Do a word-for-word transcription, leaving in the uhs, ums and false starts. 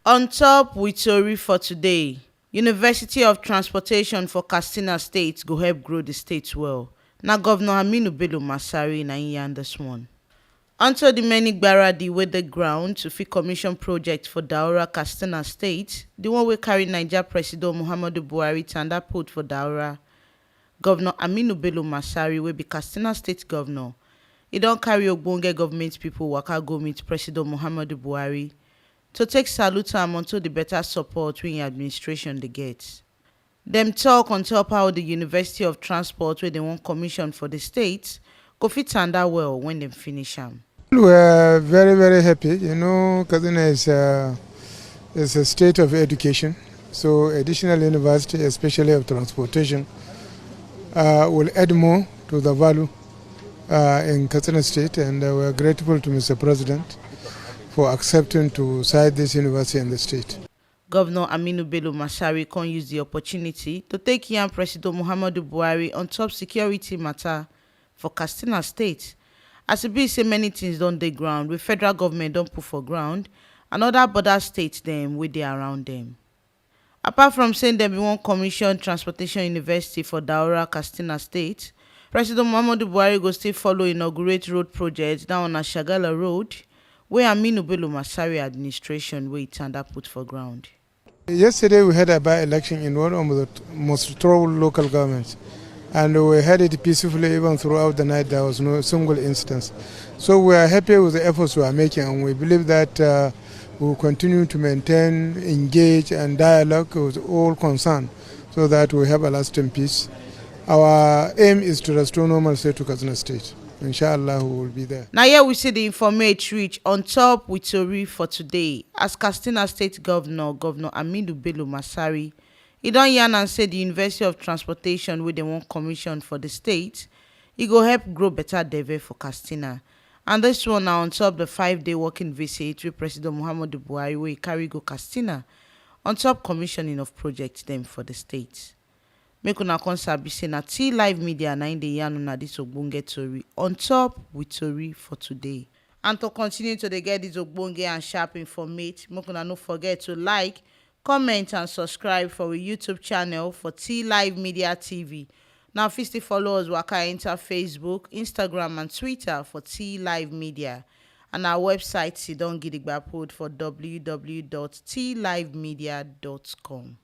On top with tori for today, University of Transportation for Katsina State go help grow the state well. Na Governor Aminu Bello Masari na im yarn this one. Unto the many gbaradi wey dey ground to fit commission project for Daura, Katsina State, the one wey carry Naija Presido Muhammadu Buhari tanda put for Daura, Governor Aminu Bello Masari, wey be Katsina State Governor, e don carry ogbonge government people waka go meet Presido Muhammadu Buhari to take salute am unto the better support wey im administration dey get. Dem talk on top how the University of Transport wey dem wan commission for the state go fit tanda well when dem finish am. We are very, very happy. You know, Katsina is a, is a state of education. So additional university, especially of transportation, uh, will add more to the value uh, in Katsina State. And uh, we are grateful to Mister President for accepting to site this university in the state. Governor Aminu Bello Masari come use the opportunity to take yarn Presido Muhammadu Buhari on top security matter for Katsina State. As e be say many things don dey ground, wey federal government don put for ground, and other border states dem wey dey around dem. Apart from saying dem bin wan commission Transportation University for Daura, Katsina State, President Muhammadu Buhari go still follow inaugurate road project down on Ashagala Road, wey Aminu Bello Masari administration wey e tanda put for ground. Yesterday we had a by-election in one of the most troubled local governments, and we had it peacefully. Even throughout the night, there was no single instance. So we are happy with the efforts we are making, and we believe that uh, we will continue to maintain, engage, and dialogue with all concerned so that we have a lasting peace. Our aim is to restore normalcy to Katsina State. Inshallah, we will be there. Na here we see the informate reach on top with tori for today, as Katsina State Governor, Governor Aminu Bello Masari, e don yarn and say the University of Transportation wey dem wan commission for the state, e go help grow better deve for Katsina. And this one na on top the five-day working visit wey President Muhammadu Buhari wey e carry go Katsina on top commissioning of projects dem for the state. Make una come sabi say na T Live Media na im dey yarn una this ogbonge tori on top with tori for today. And to continue to dey get this ogbonge and sharp informate, make una no forget to like, comment and subscribe for we YouTube channel for T Live Media T V. Now fit still follow us waka enter Facebook, Instagram and Twitter for T Live Media. And our website sidon gidigba put for w w w dot t live media dot com.